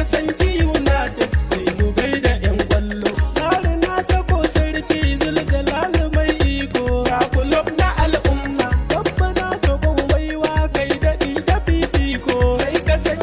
ka san United, sai mu gaida 'yan kwallo. Tare na sako sarki Zuljalal mai iko. Ga kulob na al'umma, babbana ka baiwa kai daɗi da fifiko. Sai ka san